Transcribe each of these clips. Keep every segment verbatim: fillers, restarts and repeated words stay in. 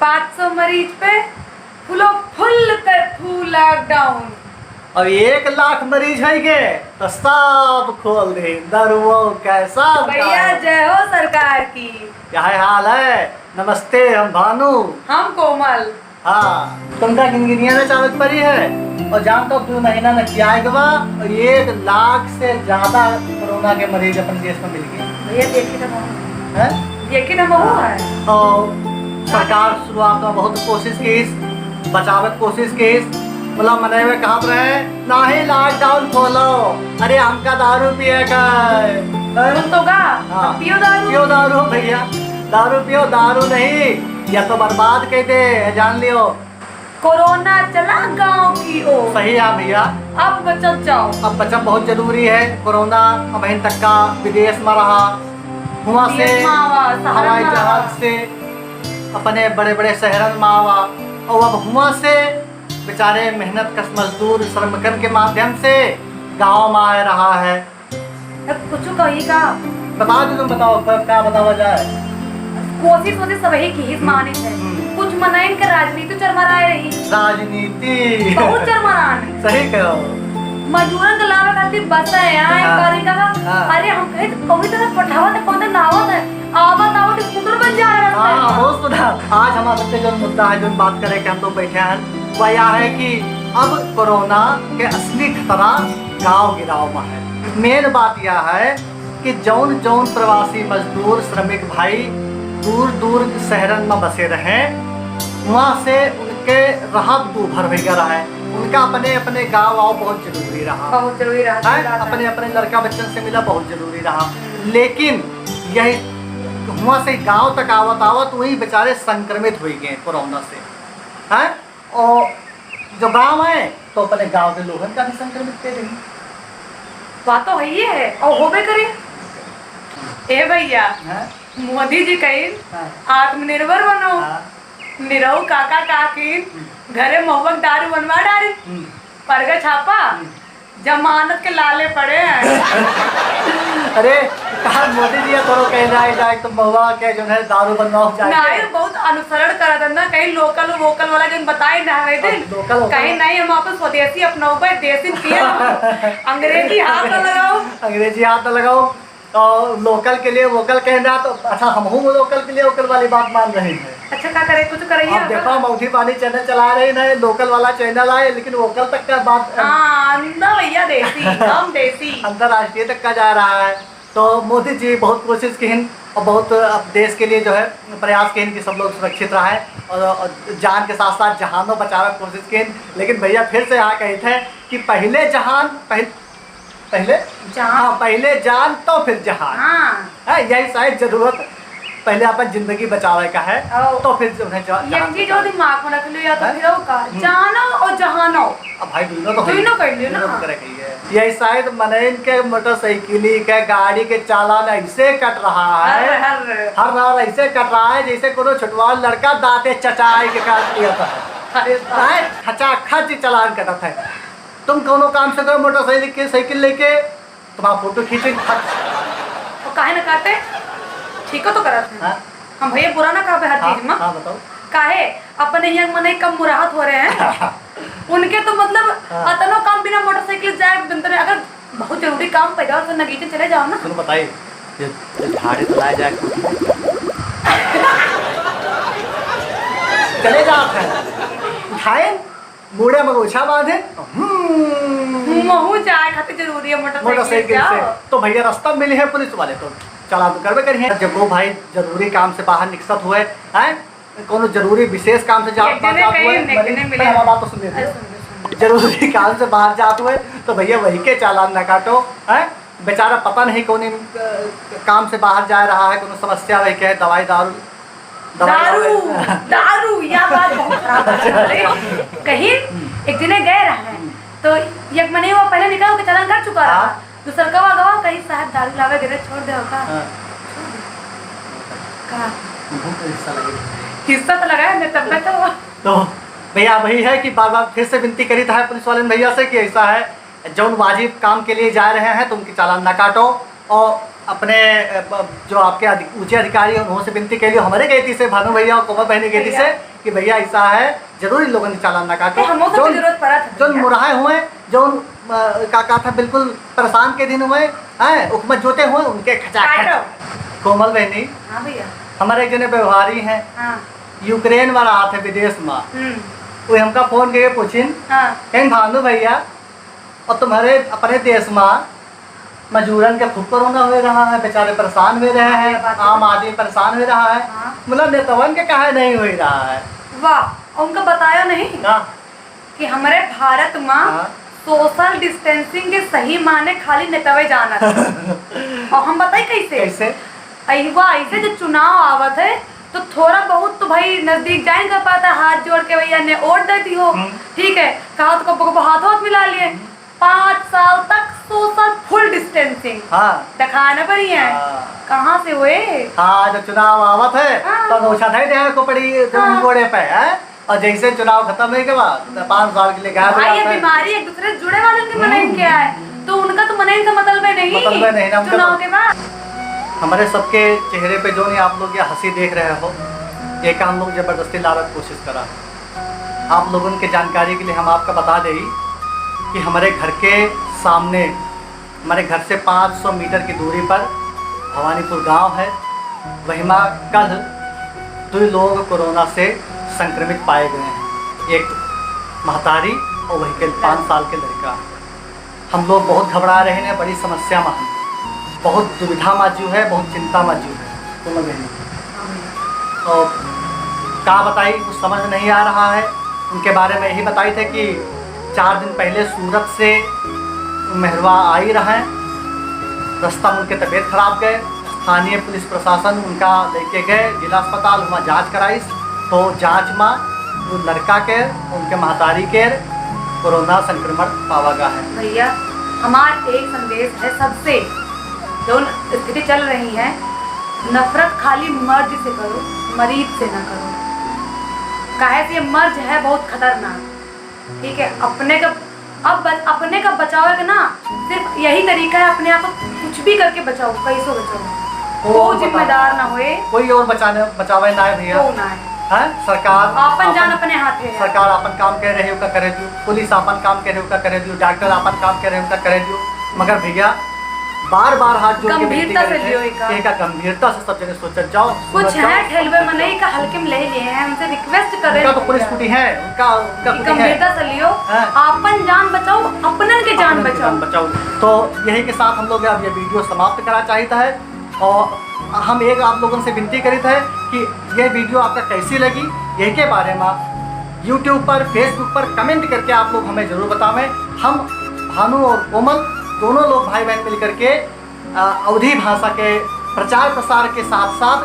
पाँच सौ मरीज पे फुलो फुल कर्फ्यू लॉकडाउन। अब एक लाख मरीज होइ गए तो सब खोल दे, दारुओ का सब भैया, काम। जय हो सरकार की। क्या है हाल है? नमस्ते, हम भानु। हम कोमल। हाँ, तुमका गिनगिनिया में चावत पड़ी है। और जान तो दो महीना में क्या आएगा बा, और एक लाख से ज्यादा कोरोना के मरीज अपन देश में मिल गए। भैया, देखी तो बहुत हैं? देखी तो बहुत है। और सरकार शुरुआत में बहुत कोशिश की, बचावे की कोशिश की, मतलब मनई में कहत रहे, "नाही लॉकडाउन खोलो, अरे हमका दारू पिए का है।" हैं? तुम तो का? हाँ। पियो दारू। पियो दारू भैया, दारू पियो, दारू नहीं, या तो बर्बाद कर दे, जान लियो। कोरोना चला गाँव की ओर। सही है भैया। अब बचत जाओ। अब बचत बहुत जरूरी है। कोरोना अबहिन तक का विदेश में रहा, हुआँ से विदेश में आवा, शहर हवाई में जहाज आवा। से अपने बड़े बड़े शहरन में आवा, और अब हुआँ से बेचारे मेहनत कश मजदूर श्रमिकन के माध्यम से गाँव में आ रहा है। अब कुछ कही का? बता दो, तुम बताओ, पर का बतावा जाए? कोशिश वोशिश सबही की ही हम्म, मानित है। हम्म। कुछ मनइन के राजनीति चरमराए रही। राजनीति। बहुत चरमरान। सही कहो। मजदूरन के लावे खातिर बस है, यहाँ एक हाँ। बारी का, हाँ। अरे हम कहे तो कौन तरह पठावत है, कौन तरह नावत है, आवत आवत स्कूटर बन जा रहा है। हाँ, हो सुना, आज हमारे सबसे जो मुद्दा है, जो बात करे के हम लोग बैठे हैं, वह यह है कि अब कोरोना के असली खतरा गाँव गिराव में है। मेन बात यह है कि जौन जौन प्रवासी मजदूर श्रमिक भाई दूर दूर शहरन में बसे रहे, वहाँ से उनके रहब दूभर होइ गया रहे। उनका अपने अपने गाँव आव बहुत जरूरी रहा। बहुत जरूरी रहा, हैं? सही बात है। अपने अपने लड़का बच्चन से मिला बहुत जरूरी रहा। हम्म। लेकिन यही हुआँ से गाँव तक आवत आवत वही बेचारे संक्रमित होइ गए कोरोना से, हैं? और जो गाँव है तो अपने गाँव के लोगन का भी संक्रमित कर रही। बात तो है ही है और होबे करे। ए भैया, हैं? मोदी जी कहिन, हाँ। आत्मनिर्भर बनो। हाँ। निरहू काका काकिन हम्म। घरे महुआ के दारू बनवा डारी। हम्म। पड़ गए छापा, हम्म। जमानत के लाले पड़े हैं। अरे, कहा मोदी जी थोड़ो कह जाए, जाए तो महुआ के जो है दारू बनवाओ जाए। नहीं, बहुत अनुसरण करत है ना, कहीं लोकल वोकल वाला जो बताए ना हमें दिन, अब लोकल वोकल कहीं नहीं, हम अपन स्वदेशी अपनाओ, देसी पिए, अंग्रेजी हाथ न लगाओ। अंग्रेजी हाथ न लगाओ। तो लोकल के लिए वोकल कहना, तो अच्छा, हमहू लोकल के लिए वोकल वाली बात मान रहे हैं। अच्छा, का करे, कुछ करिए अब आप। देखो, हम औठी पानी चैनल चला रहे हैं, लोकल वाला चैनल आए, लेकिन वोकल तक का बात, हाँ, अंदर भैया देसी, हम देसी। अंतर्राष्ट्रीय तक का जा रहा है। तो मोदी जी बहुत कोशिश किहिन और बहुत अब देश के लिए जो है प्रयास किहिन कि सब लोग सुरक्षित रहे और, और जान के साथ साथ जहानो बचावे की कोशिश किहिन। लेकिन भैया फिर से यहाँ कही थे कि पहले जहान, पहले पहले जान। हाँ, पहले जान तो फिर जहान। हाँ। हाँ, यही शायद जरूरत, पहले अपन जिंदगी बचावे का है, ओ। तो फिर जो है जा-, एक जहान चीज बचावे। और दिमाग में रख लियो, या तो हैं? फिर वो का, हम्म। जानो और जहानो। अब भाई, दोनों तो दोनों है। कर लियो ना। दोनों तो करे के ही है। यही शायद मनइन के मोटरसाइकिल के गाड़ी के चालान ऐसे कट रहा है। हर, हर। हर बार ऐसे कट रहा है जैसे कोनो छोटवा लड़का दांते चचाई के काट दिया था। अरे बाप। हैं? खचाखच चालान कटत है। तुम कौनो काम से गए मोटरसाइकिल के, साइकिल लेके, तुम्हारा फोटो खींचे, फट। तो काहे ना करते? ठीक हो तो करत हैं। हाँ? हम भैया बुरा ना कहबे हर हाँ, चीज में। हाँ, बताओ। काहे? अपने यहाँ मने कम मुराहत हो रहे हैं। उनके तो मतलब हाँ। अतनो काम बिना मोटरसाइकिल जाए बनते रहे। अगर बहुत जरूरी काम पैदा हो तो नगीचे चले जाओ ना। सुनो बताइए, ये, ये झाड़े तो लाए जाए। चले जाओ फिर। उठाए मुड़े में गोछा बांधे, हम्म। महू जाए खातिर जरूरी है मोटरसाइकिल मोटरसाइकिल से। जाओ। तो भैया रास्ता में मिले हैं पुलिस वाले, तो चालान तो करबे करिए। जब वो भाई जरूरी काम से बाहर निकसत हुए, हैं, कोनो जरूरी विशेष काम से जा-, एक जने जात कहीं हुए, एक जने मरी-, मिले। पहले हमारी बात तो सुन लेते अरे हैं। सुन लो, सुन लो। जरूरी काम से बाहर जात हुए, तो भैया वही के चालान ना काटो, हैं? बेचारा पता नहीं कौन इन, अ, काम से बाहर जा रहा है, कोनो समस्या वही के है, दवाई दारू, दवाई दारू, वाले। दारू, या बात बहुत खराब है। अरे, कहीं एक जने गए रहे, हम्म। तो एक मने वो पहले निकल के चालान कर चुका रहा। हाँ। दूसर का गवा कहीं साहब दारू लावे गिरे छोड़ दे का। हाँ। छोड़ दे। का? बहुत हिस्सा लगे। हिस्सा तो लगाया मैं तब मैं तो। तो भैया वही है कि बार-बार फिर से विनती करी था पुलिस वाले भैया से कि ऐसा है, जौन वाजिब काम के लिए जा रहे हैं, तो उनकी चालान ना काटो। और अपने, अ, ब-, जो आपके अधि-, ऊँचे अधिकारी हैं, उन्हों से विनती कइ लियो, हमरे गइती से, भानु भइया और कोमल बहिनी गइती से, भइया। कि भइया, ऐसा है, जरूर इन लोगन के चालान न काटो। अरे, हमो सबके जरूरत पड़त है, जौन भइया। मुरहा हुए, जौन, अ, का, का था, बिल्कुल परेशान कइ दिहिन हुए, हैं, उकमा जोते हुए, उनके खचाखच। काटो। कोमल बहिनी, हाँ भइया। हमरे एक जने व्यवहारी हैं, हाँ। यूक्रेन मा रहत हैं विदेश मा। हम्म। वो हमका फोन कइके पूछिन, हाँ। कहिन, भानु भइया, और तुम्हरे अपने देश मा मजूरन के खूब कोरोना होइ रहा है, बेचारे परेशान होइ रहे हैं, हाँ, ये बात तो आम है। आदमी परेशान होइ रहा है, हाँ। मतलब नेतवन के काहे नहीं होइ रहा है? वाह, उनका बताया नहीं ना। कि हमरे भारत मा हाँ। Social distancing के सही माने खाली नेतवे जानत हैं। और हम बताई कइसे? कइसे? अइवा अइसे जो चुनाव आवत है, तो थोड़ा बहुत तो भाई नजदीक जाइ न पाता, हाथ जोड़ के भइया ने वोट दे दियो। हम्म। ठीक है, कहा तो कबो कबो हाथ वाथ मिला लिए। हम्म। पाँच साल तक social full distancing। हाँ। दिखाना पड़ी है। हाँ। कहाँ से हुए? हाँ, जब चुनाव आवत है, हाँ। तो नोचा धइ देवे को पड़ी, जो हाँ। गोड़े पे है। और जइसे चुनाव खतम होइ के बाद, तो पाँच साल के लिए गायब हो भाई, ये जाता है। बीमारी एक दूसरे से जुड़े वालन के मनइन के आए, तो उनका तो मनइन से मतलबे नहीं, मतलबे नहीं ना, उनका चुनाव तो के बाद। हमरे सबके चेहरे पे जौन आप लोग ये हँसी देख रहे हो, एका हम लोग जबरदस्ती लावे के कोशिश करा। आप लोगन के जानकारी के लिए हम आपका बता देई कि हमरे घर के सामने हमरे घर से पाँच सौ मीटर की दूरी पर भवानीपुर गांव है। वहिमा कल दुइ लोग कोरोना से संक्रमित पाए गए हैं, एक महतारी और वही के पाँच साल के लड़का। हम लोग बहुत घबरा रहे हैं, बड़ी समस्या मा हम, बहुत दुविधा मा जीव है, बहुत चिंता मा जीव है। दोनों बहनों। और का बताई, कुछ समझ नहीं आ रहा है। उनके बारे में यही बताई थे कि चार दिन पहले सूरत से मेहरवा आई रहे, रस्ता में उनके तबीयत खराब गए, स्थानीय पुलिस प्रशासन उनका लेके गए जिला अस्पताल, वहाँ जांच कराइस, तो जांच मा वो लड़का के, उनके महतारी के कोरोना संक्रमण पावा गा है। भैया, हमार एक संदेश है सबसे, जौन स्थिति चल रही है, नफरत खाली मर्ज से करो, मरीज से ना करो। काहे से ये मर्ज है बहुत खतरनाक, ठीक है? अपने का, अब ब-, अपने का बचावे के ना सिर्फ यही तरीका है, अपने आप को कुछ भी करके बचाओ, कैसो बचाओ, को कोई बता-, जिम्मेदार ना होए। कोई और बचाने, बचावे ना है भैया। को ना है। हैं? सरकार आपन जान आपन, अपने हाथे है। सरकार आपन काम कइ रही है, ओका करे दियो। पुलिस आपन काम कइ रही है, ओका करे दियो। डॉक्टर आपन काम कइ रही है, ओका करे दियो। मगर भैया, बार-बार हाथ जोड़ के विनती गंभीरता से करी है लियो एका। कि एका गंभीरता से सब जने सोचत जाओ, कुछ सुनत जाओ, है, ठेलवे समझत मनई जाओ। का हल्के में ले लिए हैं, हमसे request कर रहे उनका हैं तो पुलिस भैया। छुट्टी है, उनका, उनका कि छुट्टी है। गंभीरता से लियो, हाँ। आपन जान बचाओ, अपनन के जान अपनन के बचाओ। जान बचाओ। तो यही के साथ हम लोग अब ये video समाप्त करा चाहित है। और हम एक आप लोगन से विनती करित है कि ये video आपका कैसी लगी, यही के बारे में YouTube पर, Facebook पर comment करके आप लोग हमें जरूर बतावें। हम भानु और कोमल दोनों लोग भाई बहन मिल करके, अ, अवधी भाषा के प्रचार प्रसार के साथ साथ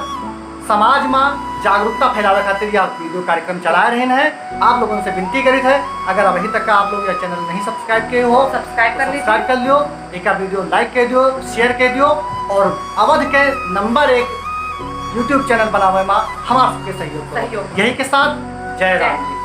समाज में जागरूकता फैलावे खातिर यह video कार्यक्रम चला रहे हैं। आप लोगन से विनती करित है, अगर अभी तक का आप लोग यह channel नहीं subscribe किए हो, subscribe कर तो लीजिए। Subscribe कर लियो। एका video like कइ दियो, share कइ दियो और अवध के number एक YouTube channel बनावे मा हमार सबके सहयोग करो। सहयोग। यही के साथ जय जय। राम जी।